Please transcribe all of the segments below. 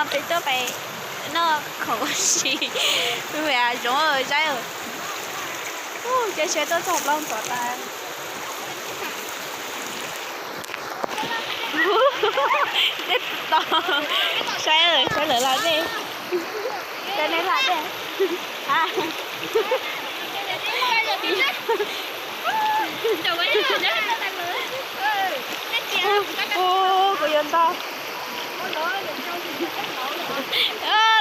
Peb tuaj pem noj khoom ua si, zoov zaib. Ua cas sawv tuaj txog plaub ntxov tas. Dej to, saib, saib lawv hla dej. Saib nej hla dej. Ua, kuv yuav ntog.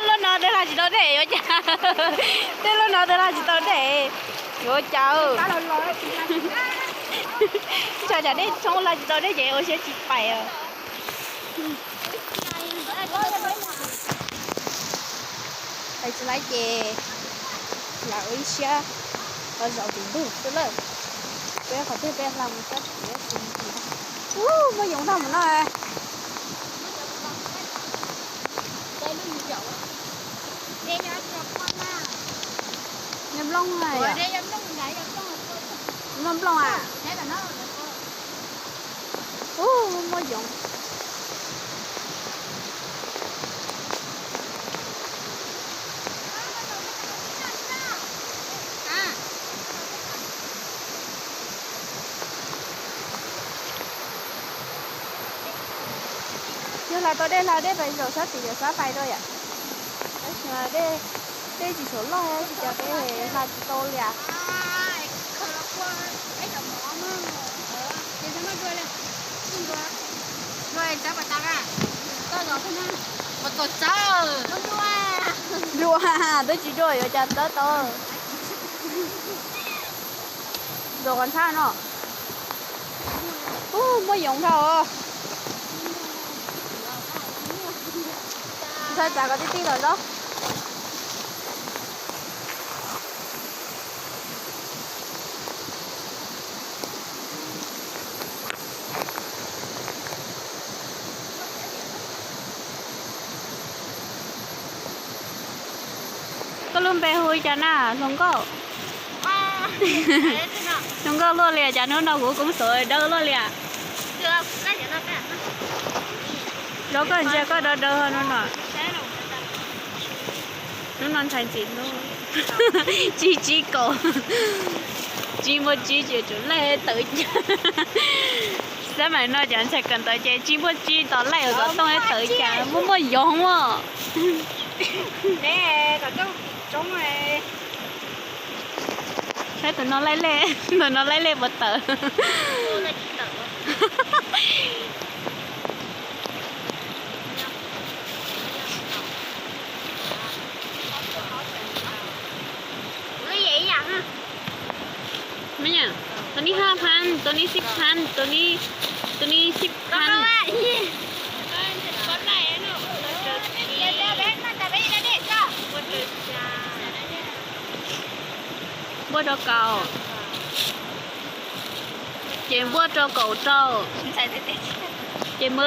Lub no twb hla tsis tau dej yuav cas. Tej lub no twb hla tsis tau dej yuav cas. Tso tsam dej tshoob hla tsis tau dej ces ua siab tsis pais os. Pais tsis laib ces lam ua ib siab, qhov zaum tim ntug xwb lawm. Peb qhov twg peb hla mus txog tim ub. Ub, muaj yoov tag mus no. Nplooj, nplooj a. Ub, muaj yoov. Yog hla tau dej hla dej pais zaum sab tim zaum sab pais rau yom. Tab sis mas dej, dej tsis tshua loj tsis cas peb hla tsis tau li as. Dua, twb tsis dua yuav cas txawb tau. Zaum qhov ntxhab no. Ub, muaj yoov dhau os. Ntxhab txav kom tib tib los zaub. Koj lub npe hu li cas na, hluas nkauj? Hluas nkauj luaj li cas hnub no kuv koob xov dawb luaj li as. Rau koj ntsia koj dawb dawb hnub no. Hnub no ntxhais ntxim hlub. Tsib tsib kaum, tsib npuaj tsib ces tsum laij tawv cas. Xab maim no cov ntxhais kawm ntawv ces tsib npuaj tsib tos laij xov tooj tawv cas muaj muaj yoov os. Saib tus no laij lej, tus no laij lej puas tawv. Tus no hab phan, tus no sib phan, tus no, tus no sib phan. Npuaj rau kaum. Ces npuaj rau kaum rau. Ces mw,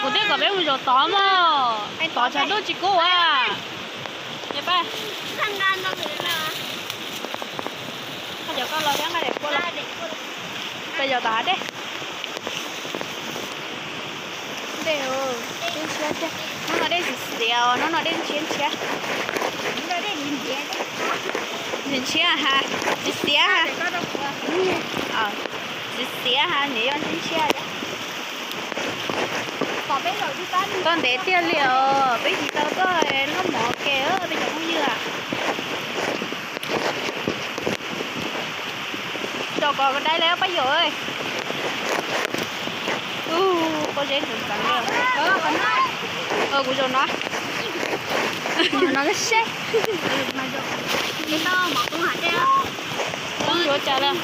kuv thiaj kom peb mus zaum tod mog, tod tshav ntuj tsis kub ua. Koj cov koj los thiab nqa daim kua los. Peb zaum tom hav dej. Dej, dej ntshiab tiag. Hnub no dej xiav xiav os, hnub no dej ntshiab ntshiab. Ntshiab ntshiab ha, xiav xiav ha. Xiav xiav ha, nws yog ntshiab ntshiab thiab. Tuaj ntev tiag li os, peb tsis tau tuaj noj mov ke peb cov phooj ywg. Zaum kom dai li pab yaum. Ub, pob zeb ntxeev ntxeev li. Kuv zaum no. No seb. Yuav cas lawm.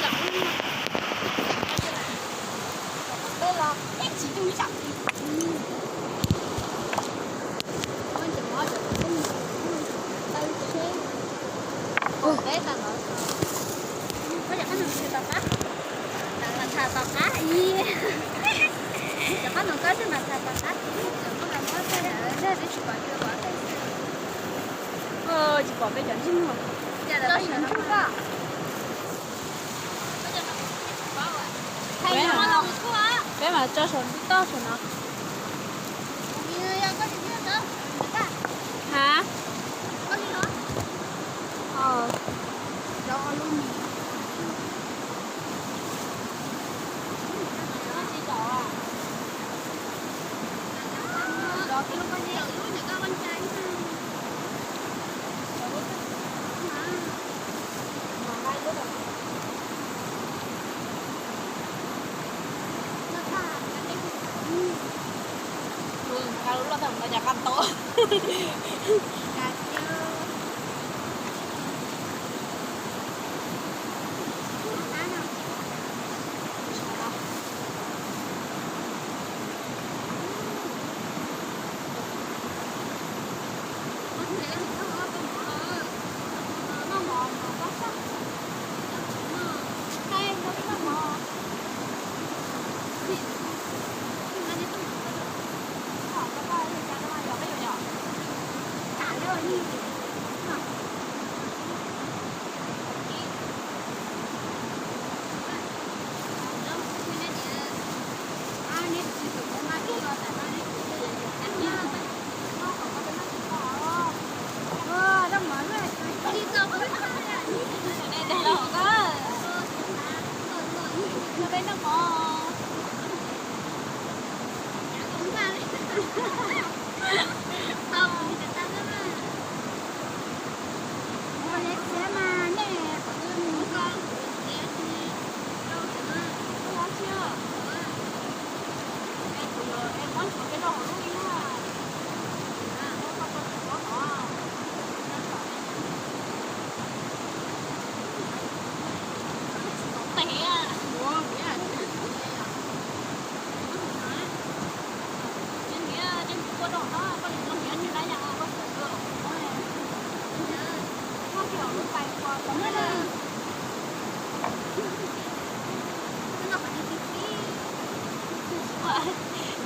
Tsis pom peb cov ntsej muag. Peb mam tso saum toj saum no. Ha?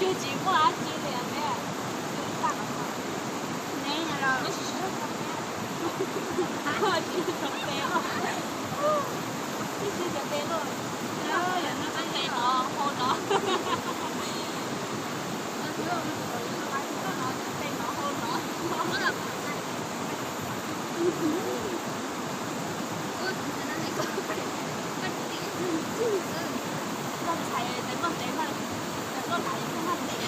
Yus tsis muaj dab tsi li ne. Tsis cov tes los, cov tes no hau no. Tes no hau no. Koj ntxhais tes noj tes mas, tes noj tes noj tes.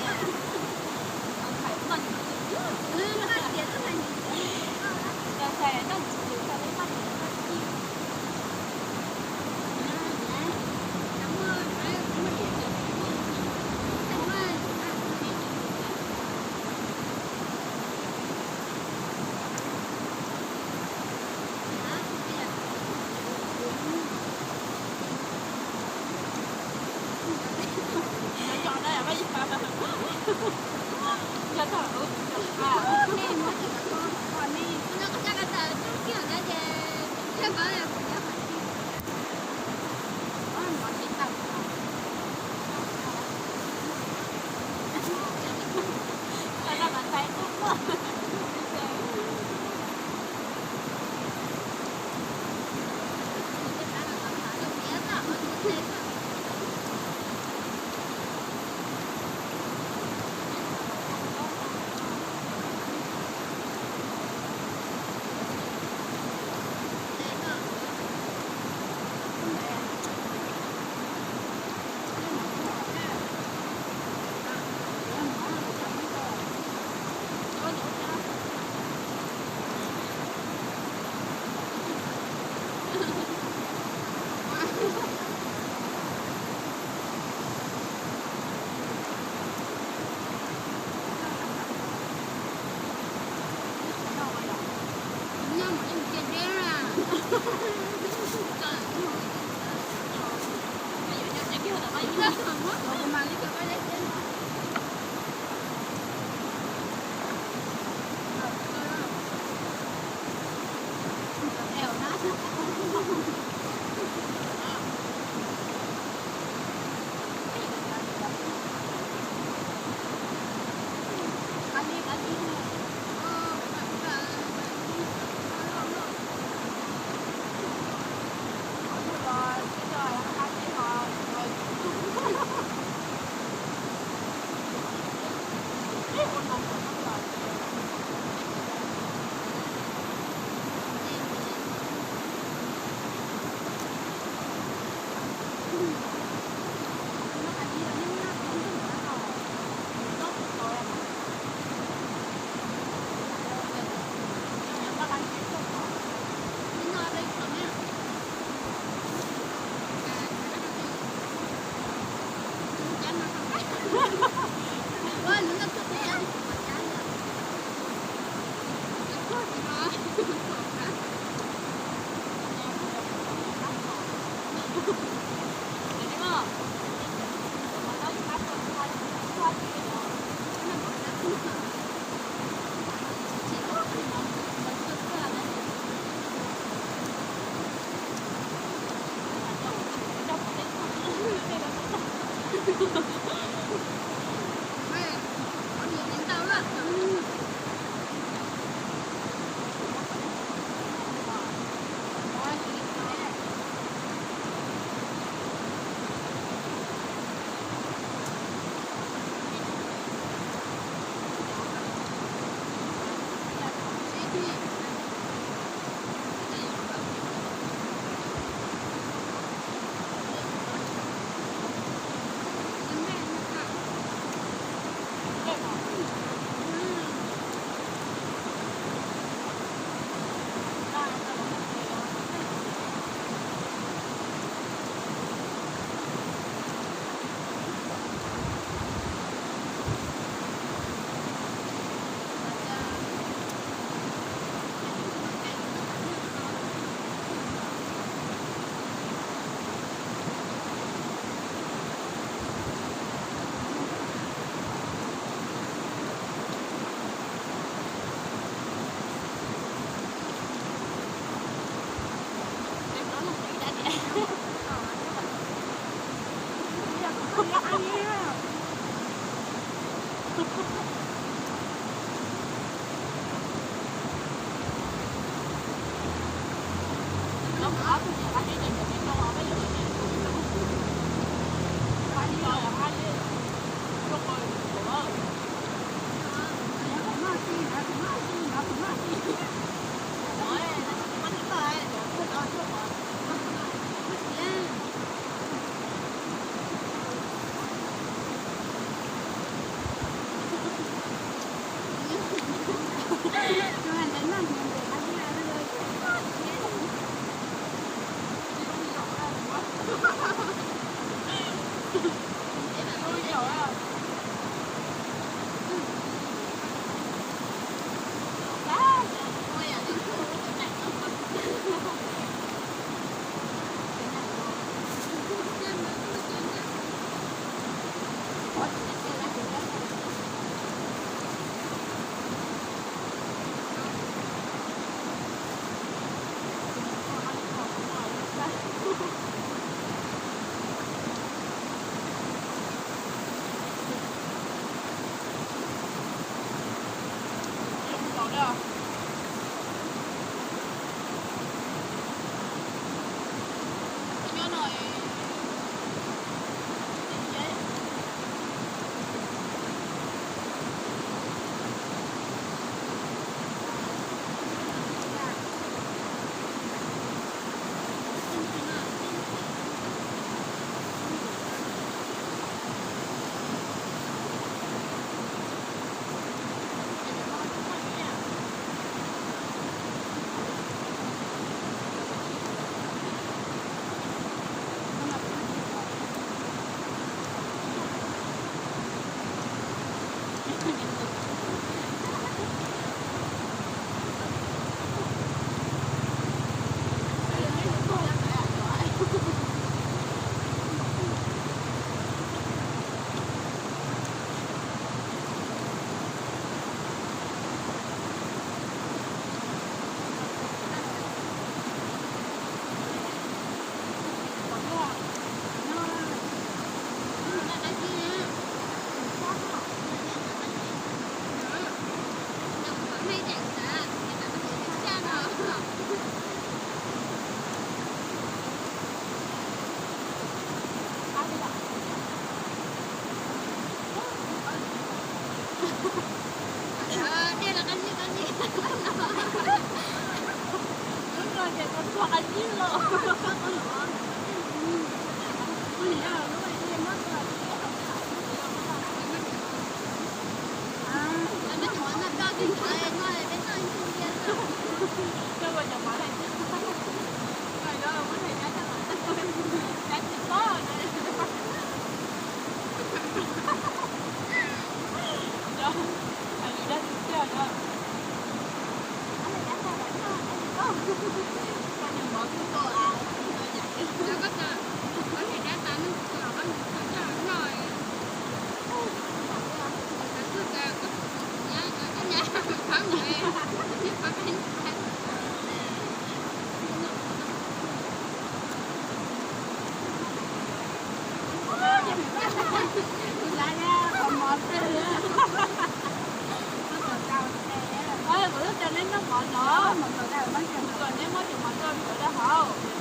Kuv lub cav neb noj mov no, kom neb muab tus mov rau sawv daws haus.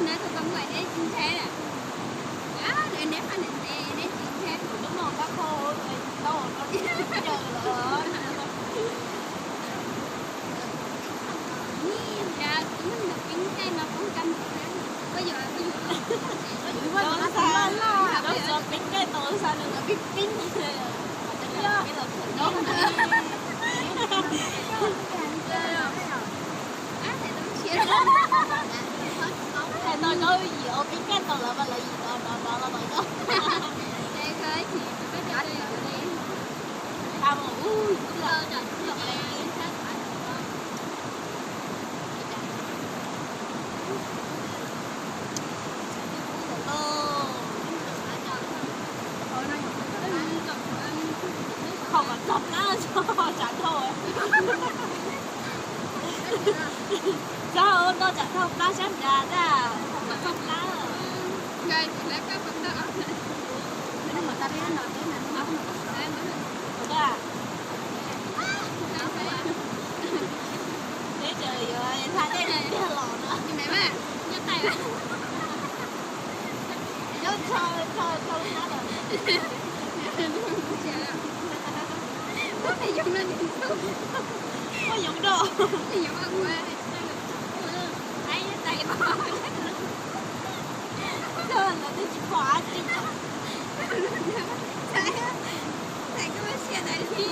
Neb tus koj muaj neb tsis ntshai na? Neb mas ntev ntev neb tsis ntshai. Kuv twb muaj kab khau tau no tsis caw lawm. Hais tau zaub yim os, peb kaj tau lawv mas lawv yim no no no los tau zaub. Thaum kom txog plab tso tsam dhau. Txog no tsam dhau plab sab nrad na, thaum kom txog plab. Teb tsaws yuav hla dej tiag los no. Yoov do. Lawv twb tsis pom dab tsi.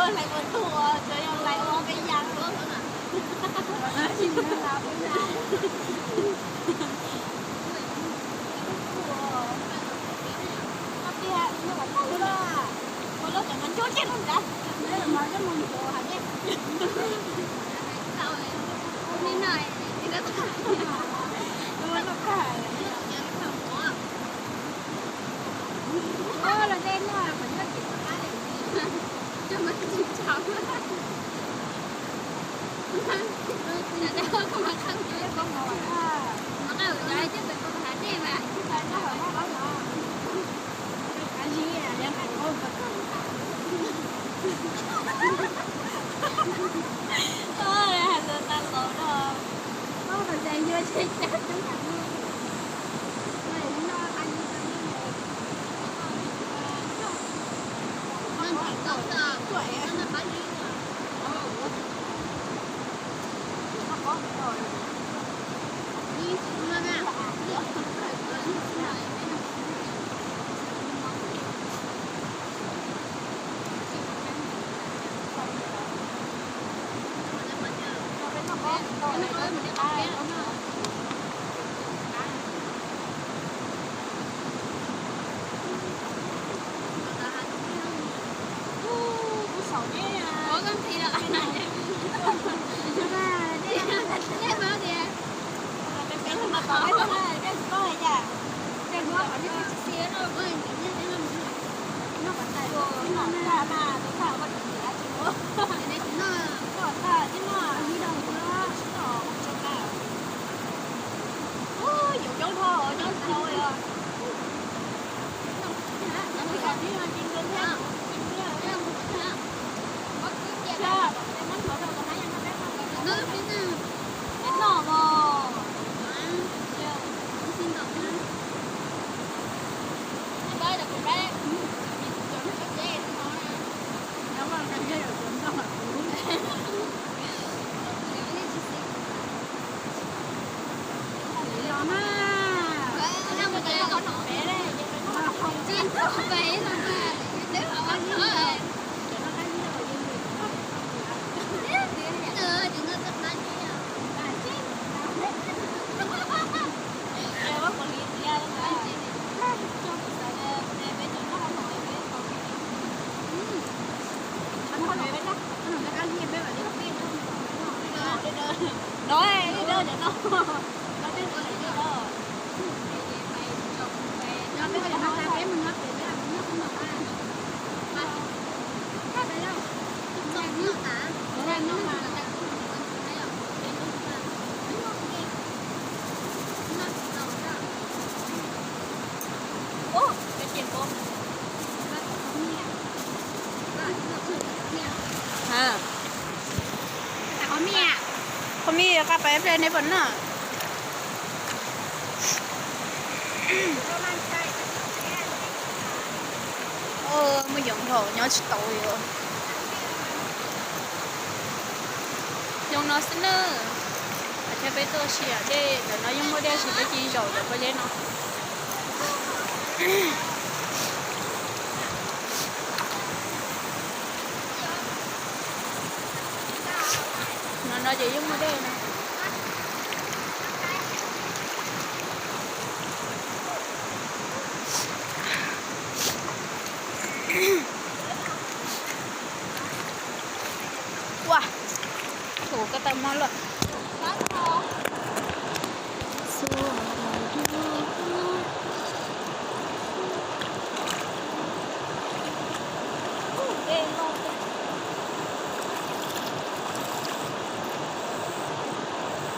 Hlais ua tug, tsuas yog hlais ua peb yas. Ua lub cov no ntsuab kiag rau nrad. Qhov mej qab pais ib pliag nej puas noj? Muaj yoov dhau nyob tsis tau li. Yoov no xwb nawb. Thiab peb tuaj ua si dej ntawm no yeej muaj dej tab sis peb cia li zaum ntawm pob zeb no. No no ces yeej muaj dej no. Ua, tus ko tau mob lawm.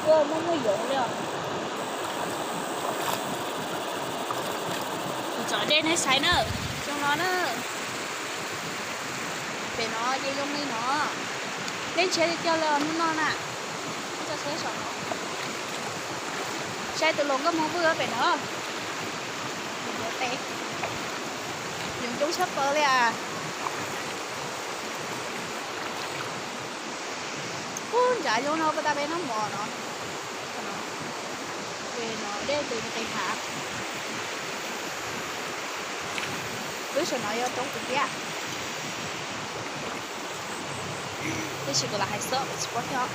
Ua, muaj muaj yoov li os. Kuv tsom dej nej saib na, zoo no na. Pem no ces zoo li no. Dej ntshiab tiag tiag li os hnub no na. Saib tus hluas nkauj mus vwj pem no. Yoov coob tshaj plaws li as. Ub, ntsav zoo no puas tas peb noj mov no. Ces no dej tus qis hav. Lub sij hawm no yuav roob kuv thiab. Tab sis kuv lam hais xwb, tsis paub thiab.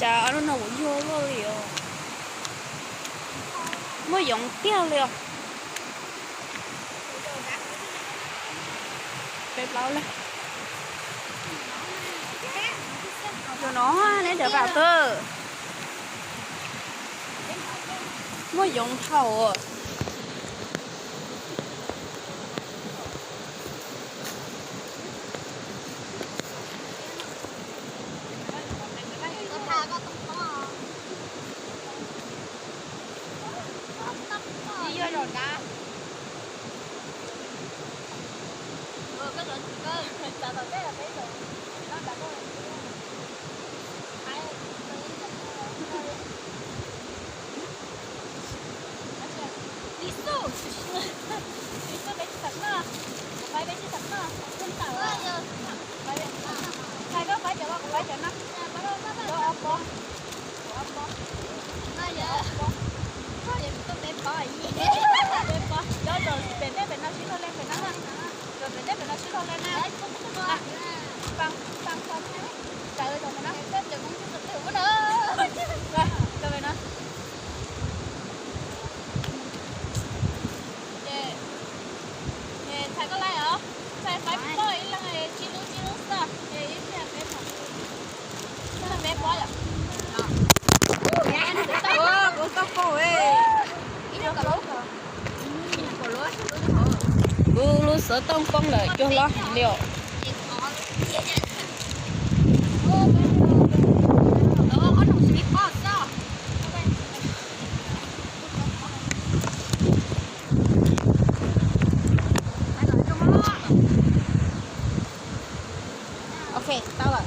Cas ob lub no kuv yuag luaj li os. Muaj yoov tiag li os. Peb plaub leeg. Tus no neb cov pam twg. Muaj yoov dhau. Hais koj pab cov los kuv pab cov no. Ob pob. Ob pob. Peb pob. Peb pob. Cov zaum pem dej pem no sib laug leej pem no na. Zaum pem dej pem no sib laug leej na. Pab, pab, pab, raws zaum pem no. Zaum pem no. Ces, ces txhais koj laij os, txhais faib peb toj ib leeg tsib lub tsib lub xwb, ces ib pliag peb pom. Peb pob yom. Kuv tau pom, kuv lub xov tooj poob lawm cuag hlob heev li os. Ok, tau lawm.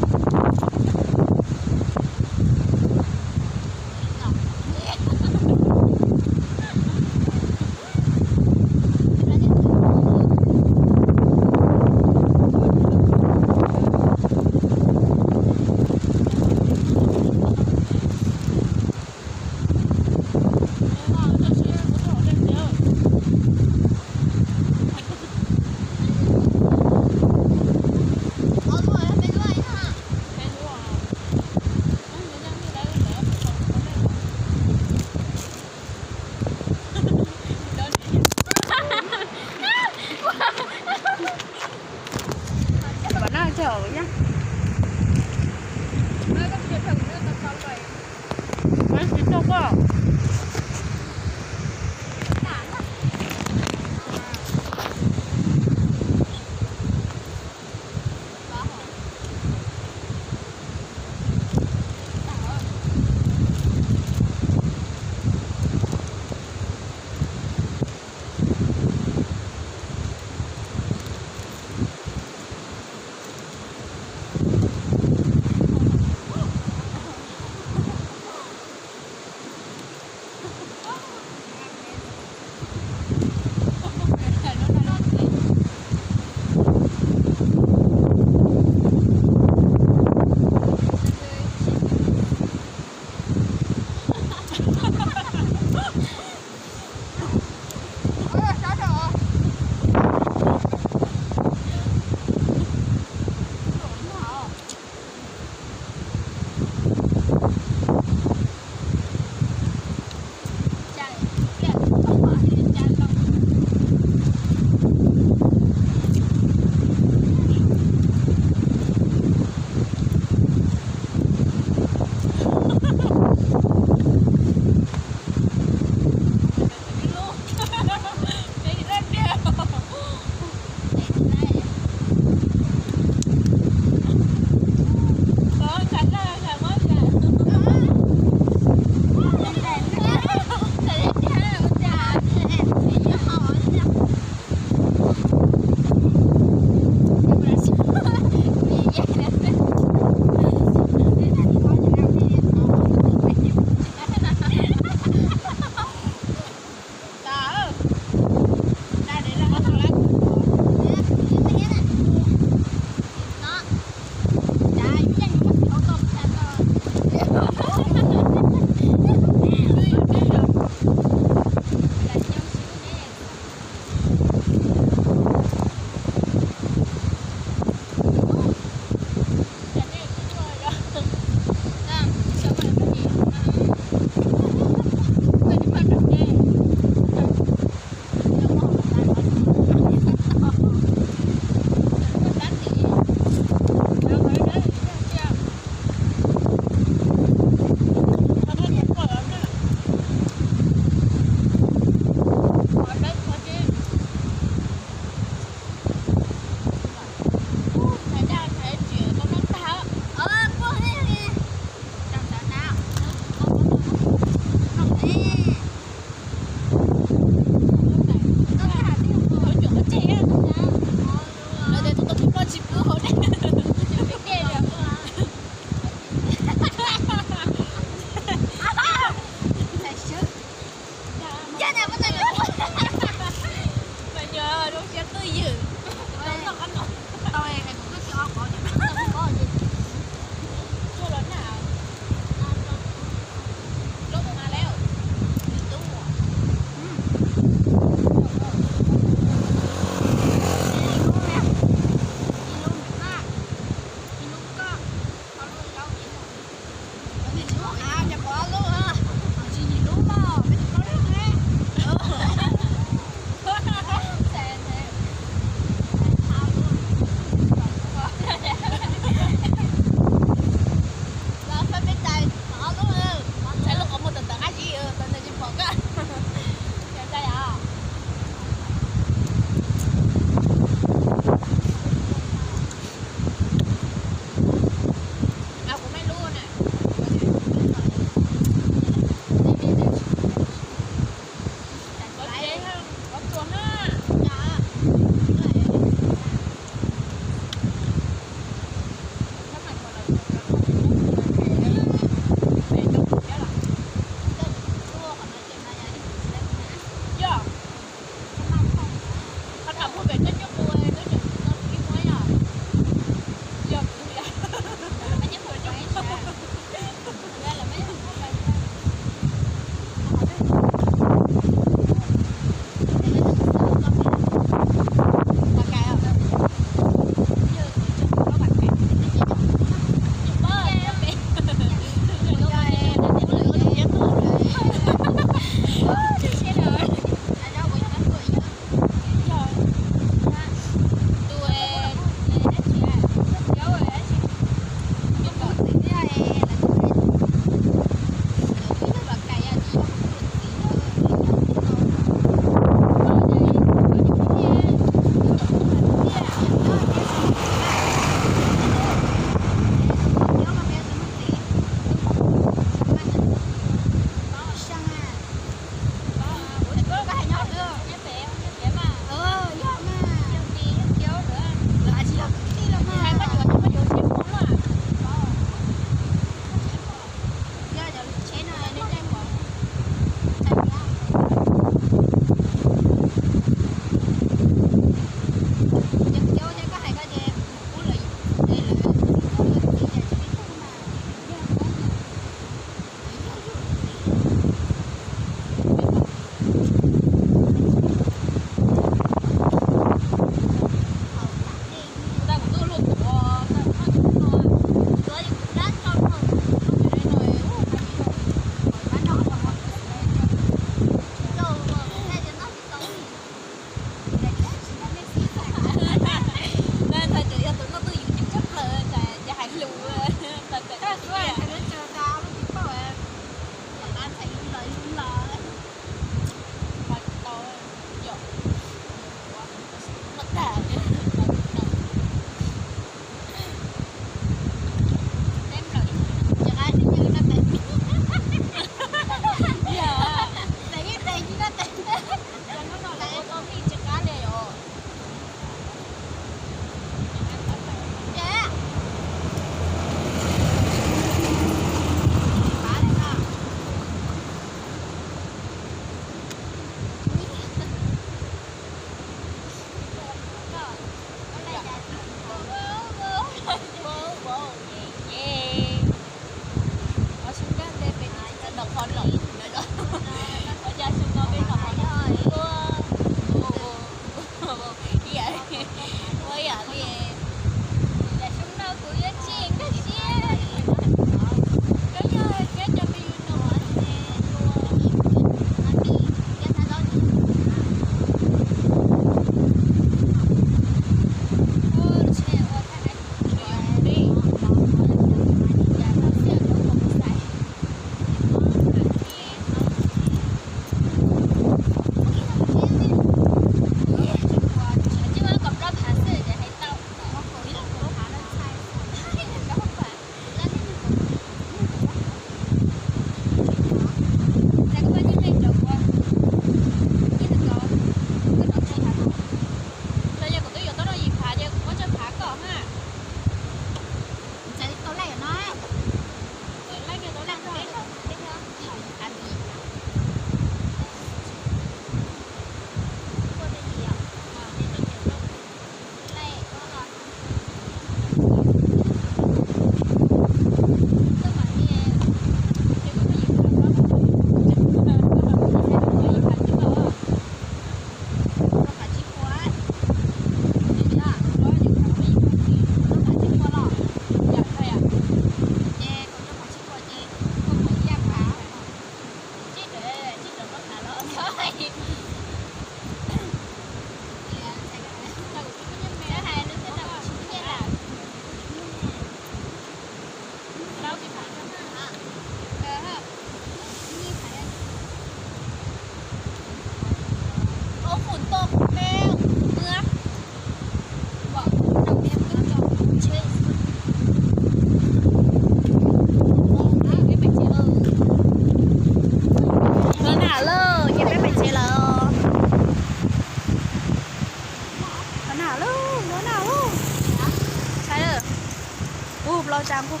Los tas nqug.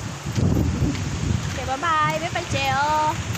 Ces bye bye, peb pais tsev os.